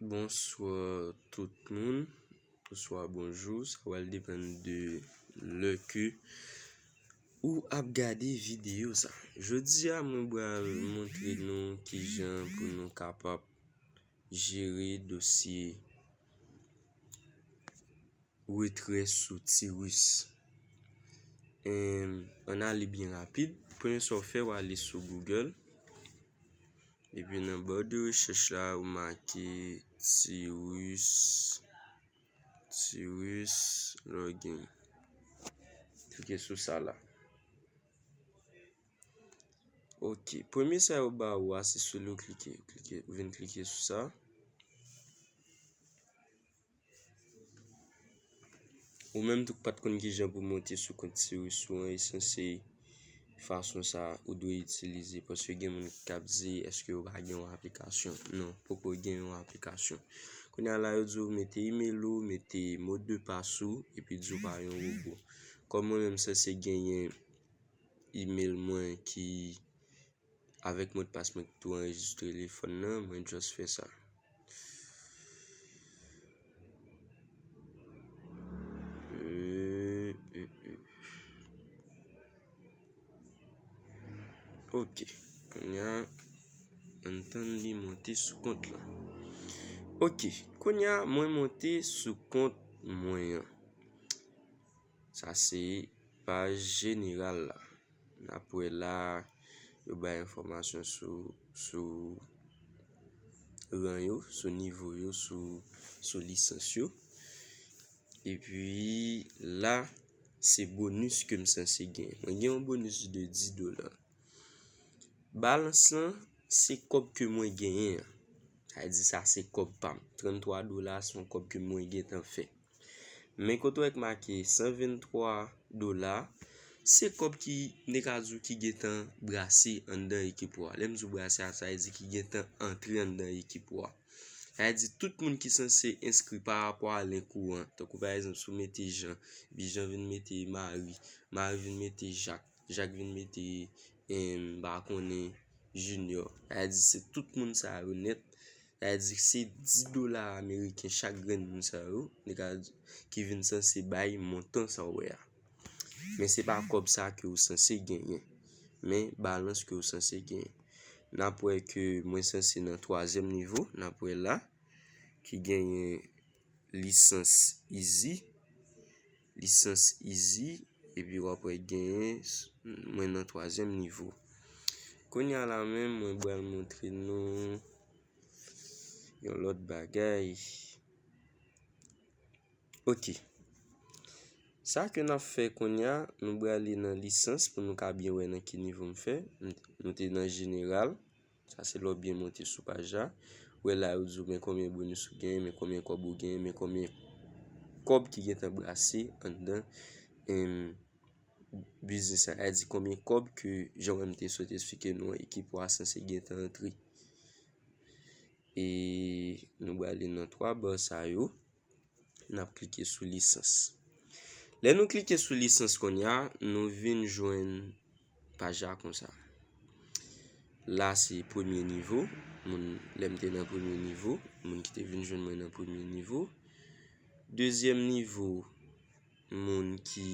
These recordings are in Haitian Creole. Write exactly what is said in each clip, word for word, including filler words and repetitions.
Bonswa tout moun, oswa bonjou, sa pral depann de lè ke ou ap gade videyo sa. Jodi a, mwen pral montre nou kijan pou nou kapab jere dosye retrè sou Tirus. Em, ann ale byen rapid. Premye sa w fè, w ale sou Google. Epi nan ba de rechèch la, ou make Tirus, Tirus login. Klike sou sa la. Ok, premye sa yo ba ou a, se sou li ou klike. Klike, ou vin klike sou sa. Ou menm tou k pa t konn kijan pou monte sou kont Tirus ou an, e sanse fason sa ou dwe itilize, paske gen moun k ap di, èske yo pa gen yon aplikasyon? Non, poko gen yon aplikasyon. Kounye a la, yo di w mete email ou, mete mot de passe ou, epi di w pa yon wobo. Kòm mwen menm sanse genyen email mwen ki avèk mot de passe mwen ki tou anrejistre telefòn nan, mwen just fè sa. Euh, euh, euh. Ok. Kounye a, ann tann li monte sou kont la. Ok. Kounye a, mwen monte sou kont mwen an. Sa se paj jeneral la. N ap wè la, yo bay enfòmasyon sou, sou ran yo, sou nivo yo, sou, sou lisans yo. Epi la, se bonis ke m sanse genyen. Mwen gen yon bonis de dis dola. Balans lan, se kòb ke mwen genyen an. Sa vle di sa se kòb pa m. Tranntwa dola, se yon kòb ke mwen gentan fè. Men kote w wè k make san venntwa dola, se kòb ki, m te ka di w, ki gentan brase anndan ekip ou a. Lè m di w brase a, sa vle di ki gentan antre anndan ekip ou a. Sa vle di tout moun ki sanse enskri pa rapò a link ou an. Tankou pa egzanp, si w mete Jean, epi Jean vin mete Marie, Marie vin mete Jacques, Jacques vin mete, em, m pa konnen, Junior. Sa vle di se tout moun sa yo nèt. Sa vle di se dis dola ameriken chak grenn moun sa yo, nèg a di, ki vin sanse bay montan sa w wè a. Men se pa kòb sa ke w sanse genyen, men balans ke w sanse genyen. N ap wè ke mwen sanse nan twazyèm nivo, n ap wè la, ki genyen lisans Easy, lisans Easy, epi w ap wè genyen s-, mwen nan twazyèm nivo. Kounye a la menm, mwen pral montre nou yon lòt bagay. Ok. Sa ke n ap fè kounye a, nou prale nan lisans pou nou ka byen wè nan ki nivo m fè. M, nou te nan jeneral. Sa se lè w byen monte sou paj la. Ou wè la, yo di w men konbyen bonis ou genyen, men konbyen kòb ou genyen, men konbyen kòb ki gentan brase anndan, em, biznis la. Sa vle di konbyen kòb ke, jan w wè m te sot eksplike nou an, ekip ou a sanse gentan antre. E nou prale nan twa ba sa yo. N ap klike sou lisans. Lè nou klike sou lisans kounye a, nou vin jwenn paj la konsa. La se premye nivo, moun, lè m te nan premye nivo, moun ki te vin jwenn mwen nan premye nivo. Dezyèm nivo, moun ki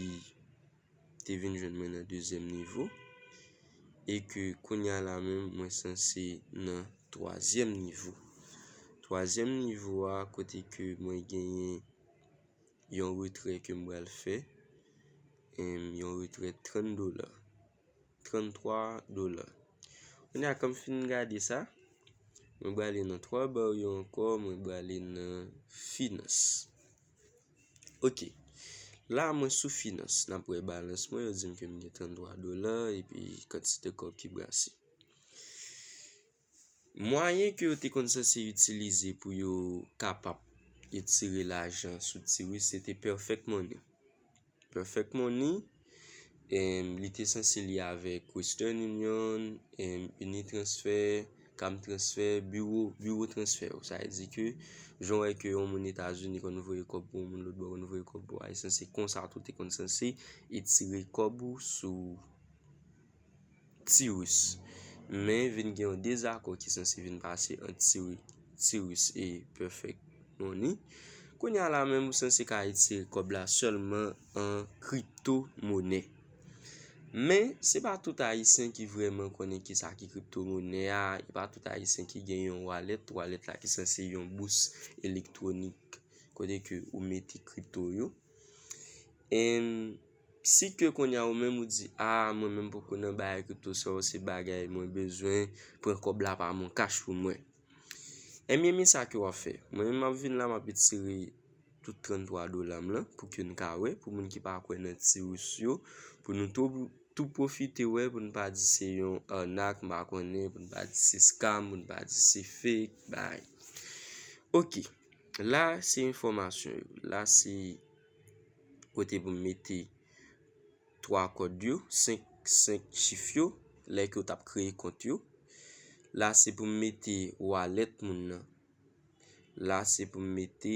te vin jwenn mwen nan dezyèm nivo, e ke kounye a la menm, mwen sanse nan twazyèm nivo. Twazyèm nivo a, kote ke mwen genyen yon retrè ke m pral fè, em, yon retrè trant dola. Tranntwa dola. Kounye a, kan m fin gade sa, mwen prale nan twa ba yo ankò, mwen prale nan finans. Ok. La, mwen sou finans. N ap wè balans mwen, yo di m ke m gen tranntwa dola, epi kantite kòb ki brase. Mwayen ke yo te konn sanse itilize pou yo kapab etire lajan sou Tirus, se te Perfect Money. Perfect Money, em, li te sanse lye avèk Western Union, em, Unitransfer, Cam Transfer, biwo, biwo transfè yo. Sa vle di ke, jan w wè ke yon moun Etazini konn voye kòb pou yon moun lòt bò, konn voye kòb pou Ayisyen, se konsa tou te konn sanse etire kòb ou sou Tirus. Men vin gen yon dezakò ki sanse vin pase ant Tiri-, Cyrus e Perfect Money. Kounye a la menm, ou sanse ka retire kòb la sèlman an kripto monè. Men, se pa tout Ayisyen ki vrèman konnen kisa ki kripto monè a, e pa tout Ayisyen ki gen yon wallet, wallet la ki sanse yon bous elektwonik kote ke ou mete kripto yo. And si ke kounye a ou menm ou di, "Ah, mwen menm poko nan bagay kripto sa yo, se bagay mwen bezwen, pran kòb la pa mon cash pou mwen." Ebyen, men sa ke w ap fè. Mwen menm m ap vin la, m ap retire tout tranntwa dola m lan pou ke n ka wè, pou moun ki pa kwè nan Cyrus yo, pou nou tou, tou pwofite wè, pou n pa di se yon arnaque, m pa konnen, pou n pa di se scam, pou n pa di se fake, bagay. Ok, la se enfòmasyon yo. La se kote pou m mete twa kòd yo, senk, senk chif yo, lè ke w t ap kreye kont yo. La se pou m mete wallet moun nan. La se pou m mete,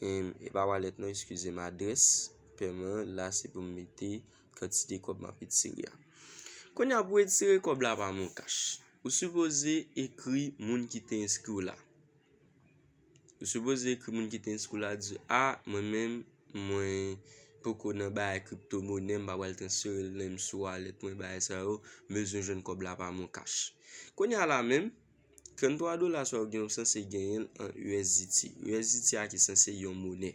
em, e pa wallet non, eskize m, adrès pèman an. La se pou m mete kantite kòb m ap retire a. Kounye a pou w retire kòb la pa mon cash, ou sipoze ekri moun ki te enskri w la. Ou sipoze ekri moun ki te enskri w la, di, "Ah, mwen menm, mwen poko nan bagay kripto monè, m pa pral transfere l menm sou wallet mwen, bagay sa yo, m bezwen jwenn kòb la pa mon cash." Kounye a la menm, tranntwa dola sa w gen, ou sanse genyen l an U S D T. U S D T a ki sanse yon monè.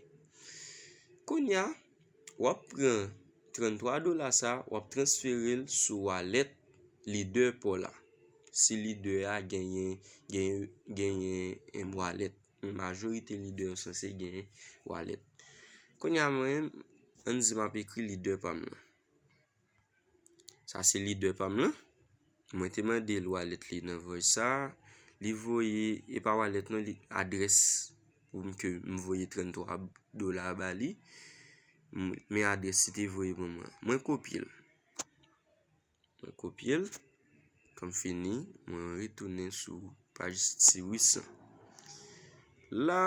Kounye a, w ap pran tranntwa dola sa, w ap transfere l sou wallet lidè pa w la. Si lidè a genyen, genyen, genyen, em, wallet. Majorite lidè yo sanse genyen wallet. Kounye a mwen, ann di m ap ekri lidè pa m lan. Sa se lidè pa m lan. Mwen te mande l wallet li nan voice sa. Li voye, e pa wallet non, li adrès pou m ke m voye tranntwa dola ba li. M, men adrès li te voye pou mwen. Mwen kopye l. Mwen kopye l. Kan m fini, mwen retounen sou paj Cyrus lan. La,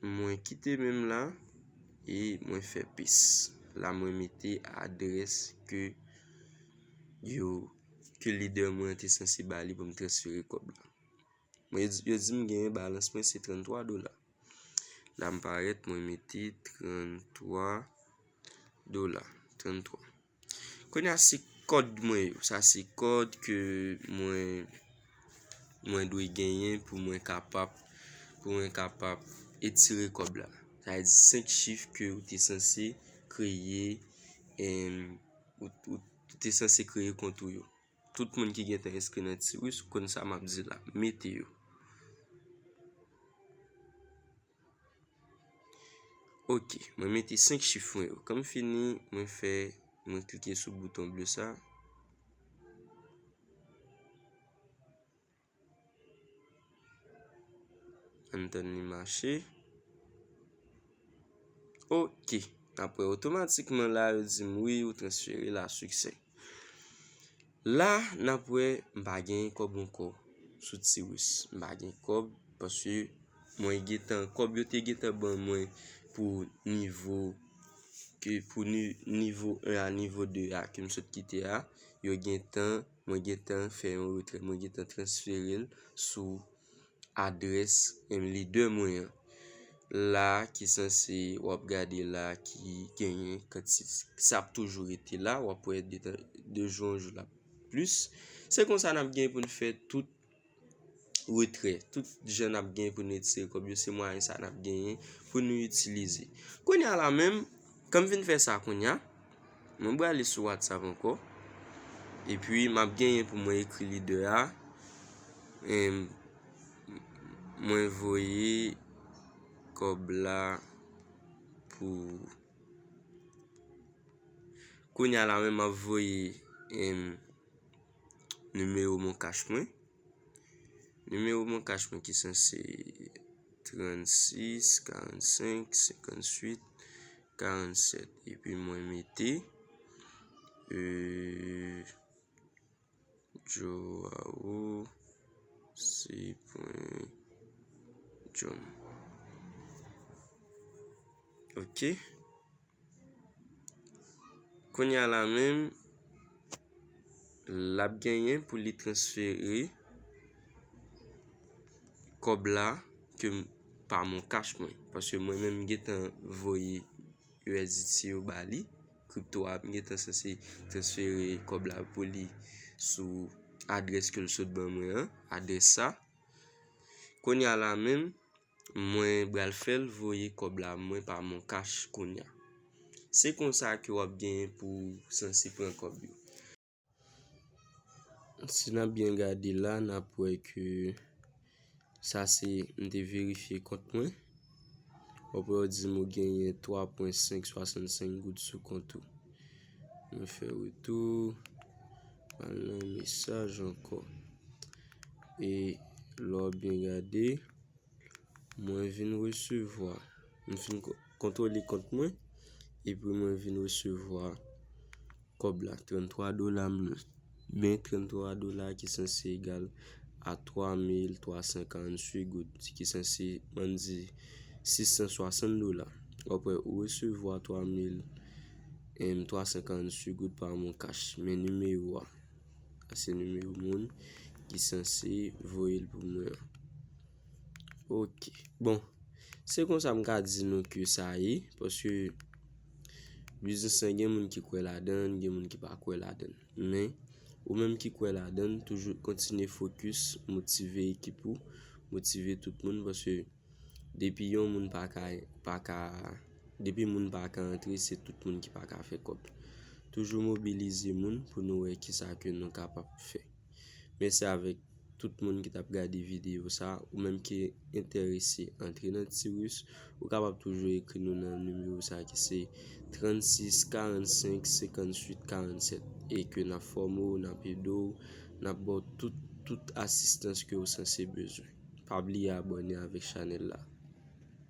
mwen kite menm la e mwen fè paste. La, mwen mete adrès ke yo, ke lidè mwen an te sanse ba li pou m transfere kòb la. Mwen, yo di m genyen balans mwen se tranntwa dola. La m parèt, mwen mete tranntwa dola. Tranntwa. Kounye a se kòd mwen yo. Sa se kòd ke mwen, mwen dwe genyen pou mwen kapab, pou mwen kapab etire kòb la. Sa vle di senk chif ke ou te sanse kreye, em, ou, ou te sanse kreye kont ou yo. Tout moun ki gentan enskri nan Cyrus, ou konn sa m ap di la. Mete yo. Ok, mwen mete senk chif mwen yo. Kan m fini, mwen fè, mwen klike sou bouton ble sa. Ann tann li mache. Ok, apre otomatikman la, yo di m wi, ou transfere la, siksè. La, n ap wè, m pa gen kòb ankò sou Cyrus. M pa gen kòb, paske mwen gentan, kòb yo te gentan ban mwen pou nivo, ke pou ni-, nivo en a nivo de a ke m sot kite a, yo gentan, mwen gentan fè yon retrè, mwen gentan transfere l sou adrès, em, lidè mwen an. La, ki sanse, w ap gade la, ki genyen kantite, sa ap toujou rete la, w ap wè de tan, de jou an jou l ap plis. Se konsa n ap genyen pou n fè tout retrè, tout jan n ap genyen pou n retire kòb yo, se mwayen sa n ap genyen pou nou itilize. Kounye a la menm, kan m fin fè sa kounye a, mwen prale sou WhatsApp ankò. Epi, m ap genyen pou mwen ekri lidè a. Em, mwen voye kòb la pou ou. Kounye a la menm, m ap voye, em, nimewo mon cash mwen. Nimewo mon cash mwen ki sanse trannsis, karannsenk, senkantuit, karannsèt. Epi mwen mete, euh, Joao C pwen John. Ok. Kounye a la menm, l ap genyen pou li transfere kòb la ke m, pa Moncash mwen. Paske mwen menm m gentan voye U S D T yo ba li, kripto a, m gentan sanse transfere kòb la pou li sou adrès ke l sot ban mwen an, adrès sa. Kounye a la menm, mwen pral fè l voye kòb la mwen pa Moncash kounye a. Se konsa ke w ap genyen pou w sanse pran kòb yo. Si n ap byen gade la, n ap wè ke sa se, m te verifye kont mwen. W ap wè yo di m ou genyen twa pwen senk swasannsenk goud sou kont ou. Mwen fè retou. Al nan mesaj ankò. E lè w byen gade, mwen vin resevwa. M fin ko-, kontwole kont mwen. Epi mwen vin resevwa kòb la, tranntwa dola m lwen. Men tranntwa dola ki sanse egal a twa mil twa san karanntuit goud, ki sanse, ann di, sis san swasant dola. W ap wè ou resevwa twa mil twa san karanntuit goud pa Moncash. Men nimewo a, a se nimewo moun ki sanse voye l pou mwen an. Ok. Bon, se konsa m ka di nou ke sa ye, paske biznis lan gen moun ki kwè ladan l, gen moun ki pa kwè ladan l. Men, ou menm ki kwè ladan l, toujou kontinye fokis, motive ekip ou, motive tout moun, paske depi yon moun pa ka, pa ka, depi moun pa ka antre, se tout moun ki pa ka fè kòb. Toujou mobilize moun pou nou wè kisa ke nou kapab fè. Mèsi avèk tout moun ki t ap gade videyo sa, ou menm ki enterese antre nan Tirus, ou kapab toujou ekri nou nan nimewo sa ki se trannsis karannsenk senkannuit karannsèt, e ke n ap fòme w, n ap ede w, n ap ba w tout, tout asistans ke w sanse bezwen. Pa bliye abòne avèk chanèl la.